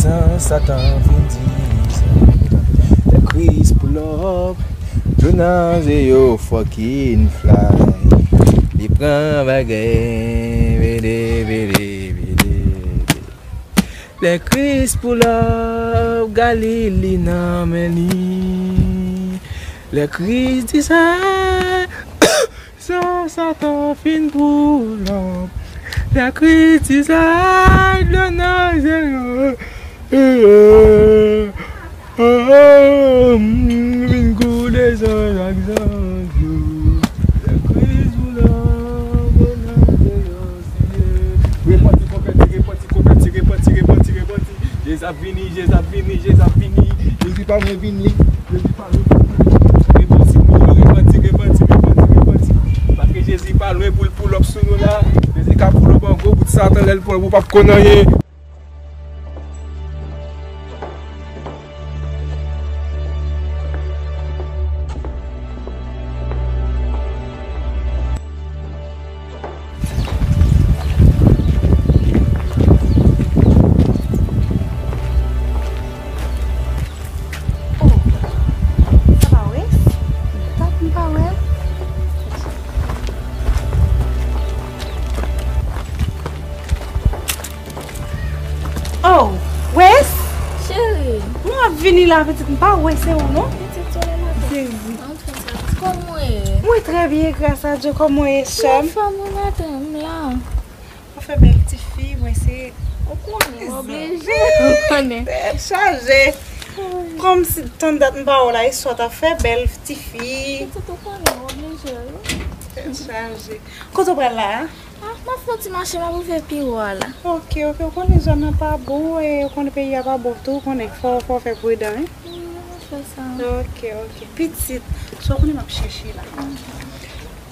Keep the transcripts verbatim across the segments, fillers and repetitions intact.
San Satan vin di sa. Lè Kris pull up, dlo nan zye yo fucking fly. Li pran bagay, vede, vede, vede, vede. Lè Kris pull up, Galil li nan men li. Lè Kris di sa, San Satan fin pull up. Lè Kris di sa, dlo nan zye yo. Vin koule san ak san dlo. Lè Kris pull up, dlo nan zye yo. Repanti, konvèti, repanti, konvèti, repanti, repanti, repanti. Jezi ap vini, Jezi ap vini, Jezi ap vini. Jezi pa lwen vini. Jezi pa lwen vini. Repanti, repanti, repanti, repanti, repanti. Paske Jezi pa lwen pou l pull up sou nou la. Jezi ka pull up an gwo bout Satan lè l pran ou p ap konn anyen. Oh, sa pa Wes? Dat m pa wè l. Oh, Wes? Cheri. Mwen ap vini la, pitit, m pa wè se ou, non. Pitit, sole maten. Jezi. Anfen, sa, kòman w ye? Mwen trè byen, gras a Dye. Kòman w ye, sè m? Anfòm, wi, maten, m la. Ou fè bèl tifi, mwen se... Ou konnen, w oblije, ou konnen. Tèt chaje. Kòmsi tann dat m pa wè w la, e sa w t ap fè, bèl tifi. Pitit, ou konnen, w oblije, wi. Tèt chaje. Kote w pral la a? Ah, m ap fè yon ti mache, m ap rive piwo a la. Ok, ok, ou konnen zòn nan pa bon, e ou konnen peyi a pa bon tou, ou konnen fò, fò w fè pridan, wi. Wi, m ap fè sa. Ok, ok. Pitit, sa w konnen m ap chèche la.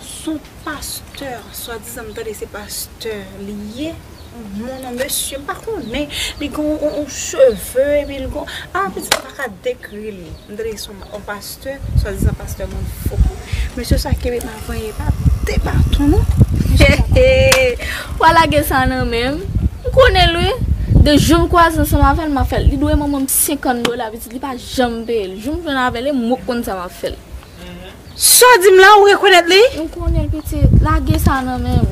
Son pastè, swadizan m tande se pastè li ye. Mon non, mesye, m pa konnen. Li gen yon, yon, yon cheve, epi li gen, ah, pitit, m pa ka dekri l. M tande se yon, yon pastè, swadizan pastè moun fou. Mesye sa kenbe m avanyen pa de baton, non. Mesye sa pa... Wa lage sa nan men m. M konnen l, wi. De jou m kwaze ansanm avè l, m ap fè l. Li dwe manman m senkant dola, pitit, li pa janm peye l. Jou m jwenn avè l, e mwen k konn sa m ap fè l. Sa w di m la, ou rekonèt li? M konnen l, pitit. Lage sa nan men m.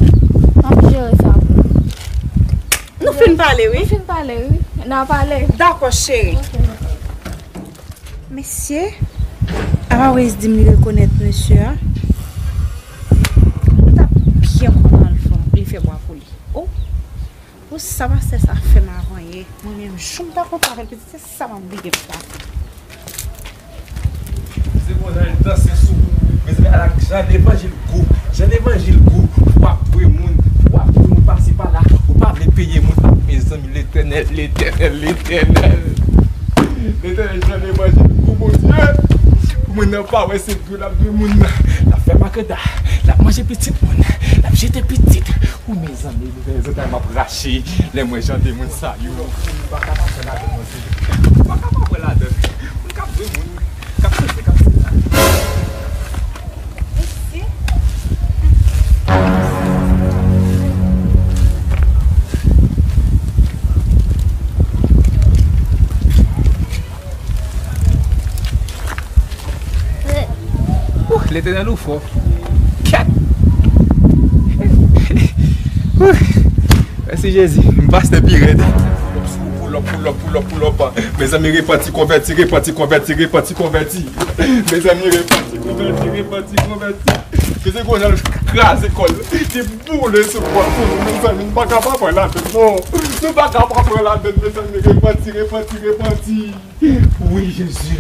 M ap jere sa pou ou. Nou fin pale, wi. Nou fin pale, wi. N a pale. Dakò, cheri. Ok. Mesye, apa Wes di m li rekonèt mesye a? Mwen t ap byen kontan l fè, li fè bwa pou li. Oh! Pou sa pastè sa fè m avanyen, mwen menm jou m ta kontan avè l, pitit, se sa m ap bliye m la. Se konsa l danse sou ou. Mezanmi, ala jan levanjil gou, jan levanjil gou. W ap vwe moun, w ap vwe moun pase pa la, ou pa vle peye moun. Ah, mezanmi, Letènèl, Letènèl, Letènèl. Letènèl, jan levanjil gou, Bondye. Pou moun nan pa wè se dwe l ap vwe moun nan. L ap fè makanda, l ap manje pitit moun, l ap jete pitit. Ou mezanmi, mezanmi, zantray m ap rache lè m wè jan de moun sa yo. M pa ka pa pran ladann non, Jezi. M pa ka pa pran ladann. Moun k ap vwe moun, k ap chante, k ap sila. Mesye. Ouh, Letènèl ou fò. Kèt! Ouh, mèsi Jezi, m pastè pi rèd. Pull up, pull up, pull up, pull up. Mezanmi, repanti, konvèti, repanti, konvèti, repanti, konvèti. Mezanmi, repanti, konvèti, repanti, konvèti. Mezanmi, gwo jan l kraze kò l. Li boule sou kò l. Mezanmi, nou pa ka pa pran ladann non. Nou pa ka pa pran ladann, mezanmi, repanti, repanti, repanti. Wi, Jezi.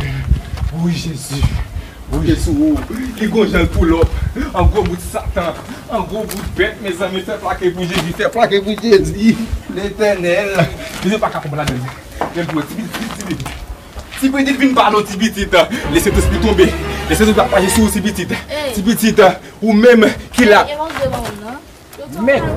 Wi, Jezi. Wi. Jezi, ou. Li gon jan l pull up. An gwo bout Satan. An gwo bout bèt, mezanmi. Fè plake pou Jezi. Fè plake pou Jezi. Letènèl. Jezi pa ka pran ladann. Lè l pou ti pitit, ti pitit. Ti pitit vin pale w, ti pitit. Lese tout li tonbe. Lese tout ap mache sou ou, ti pitit. Ti pitit, ou menm ki la. Men.